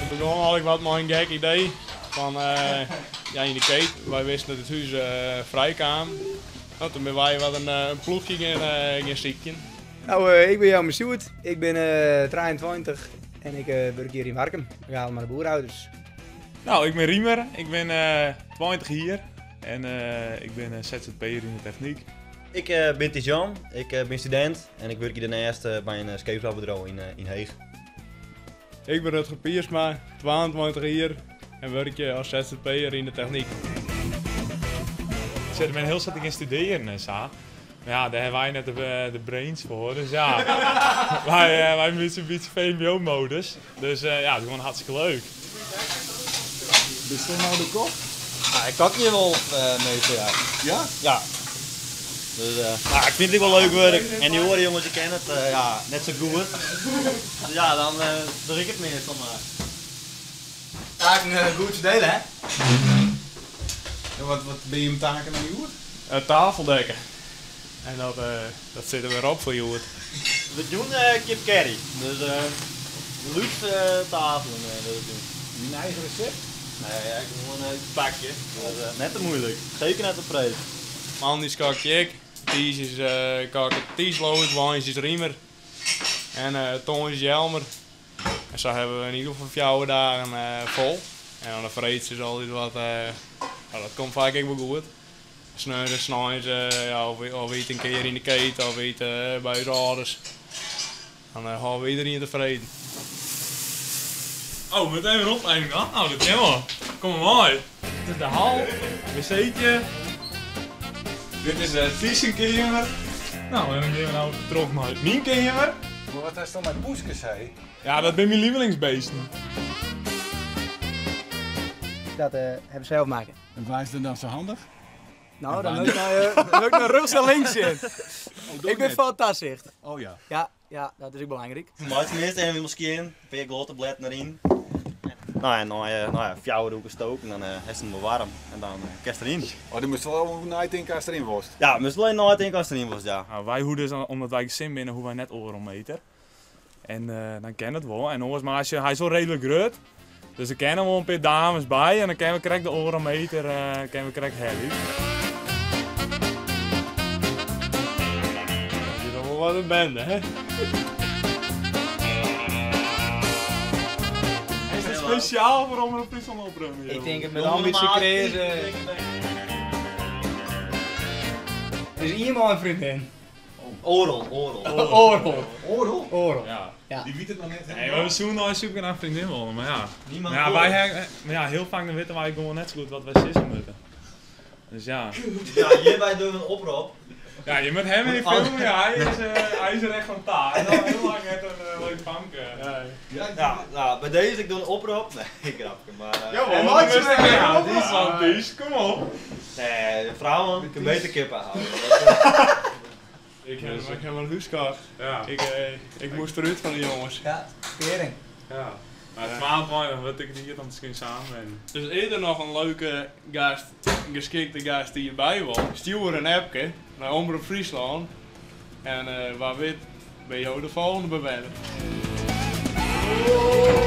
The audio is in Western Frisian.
It begûn allegear wat mei in gek idee fan ja, yn de keet. Wy wisten dat it hús frij kaam. No, toen binne wy wat in ploechje gean sykjen. No, ik bin Jelmer Sjoerd, ik bin 23 en ik wurk hjir yn Warkum by Galema de Boerhouders. No, ik bin Riemer, ik bin 20 jier en ik bin ZZP'er yn de technyk. Ik bin Thijs Jan, ik bin studint en ik wurkje dêrneist by in skeepsboubedriuw yn Heech. Ik bin Rutger Piersma, 22 jier en wurkje as ZZP'er yn de technyk. Ik bin hiel soad gean studearjen en sa. Mar ja, dêr hawwe wy net de brains foar. Dus ja, wy binne in bytsje VMBO-modus. Dus ja, it is gewoan hartstikke leuk. Bisto no de kok? Ja, ik kok hjir wol meastal, ja. Ja? Ja. Dus, ja, ik fyn it ek wol leuk wurk. En dy oare jonges dy kenne it ja, net sa goed. Dus ja, dan doch ik it meastal mar. Taken goed ferdele, hè? En wat binne jim taken dan hjoed? Tafeldekke. En dat sit der wer op foar hjoed. We doen kip curry. Dus luxe tafelen dat we doen. Dyn eigen resept? Nee, gewoan út it pakje. Dus net te moeilik. Seker net op freed. Moandeis kok ik, tiisdeis kok Thijs Loos, woansdeis Riemer en tongersdeis Jelmer. En sa hawwe we yn ieder gefal 4 dagen fol. En dan de freeds is altyd wat, no, dat komt faak ek wol goed. Sneons en sneins, ja, of we ite in kear yn de keet of we ite by ús âlders. Dan hâlde we iderien tefreden. Oh, we moeten even rondleiding dan? Nou, dat kin wol. Kom mar mei. Dit is de hal, wc'tje. Dit is de Thyssenkeamer. Nou, en dan gean we no troch nei myn keamer. Maar wat hast dan mei poeskes, hé? Ja, dat binne myn lievelingsbeesten. Dat hawwe we sels makke. En wa is der dan sa handich? No, dan moat ik nei rjochts en links sjen. Oh, Ik bin foar it tasicht. Oh ja. Ja, ja, dat is ek belangryk. Meitsje earst even hielendal skjin, in pear glottabletten deryn. No ja, nei no ja, 4 oerkes stoken, dan hast him wol waarm en dan kinst deryn. Oh, do moatst wol oer neitinke ast deryn wolst? Ja, moatst wol even neitinke ast deryn wolst, ja. Nou, wy hoege dus, omdat wy gesin binne, hoege wy net oardel meter. En dan kin it wol. En oars, mar hy is wol reedlik grut. Dus der kinne wol in pear dames by en dan kinne we krekt de oardel meter kinne we krekt helje. Dat is wol wat in bende, hè? Is dit spesjaal foar Omrop Fryslân oprûme? Ik tink it met al in bytsje kreaze. Der is ien mei in freondin. Oarol, oarol. Oarol. Oarol? Oarol. Ja. Ja. Dy wit it noch net. Nee, we soene nei soeken nei in freondin wolle, mar ja. Niemand Maar ja, wol. wy ha, mar ja, hiel faak dan witte wy gewoan net sa goed wat wy sizze moatte. Dus ja. Ja, hjirby dogge we in oprop. Ja, je moat him even filmen, ja, hy is er echt fan ta. Hy is al hiel lang net in leuk famke. Ja, Ja, nou, by dizze, ik doch in oprop. Nee, grapke, mar Jawol, En meitsje dat we is even ja, een die is oprop. van Ties, kom op. Nee, vrouwen kunnen beter kippen houden. Ik heb een huis gekocht. Ja. Ik moest eruit van de jongens. Ja, tering. Ja. Maar 22 word ik hier dan misschien samen. Dus eerder nog een leuke gast, een geschikte gast die hierbij wil. Stuur een appje naar Omrop Fryslân. En waar weet ben je ook de volgende bewenner. Oh.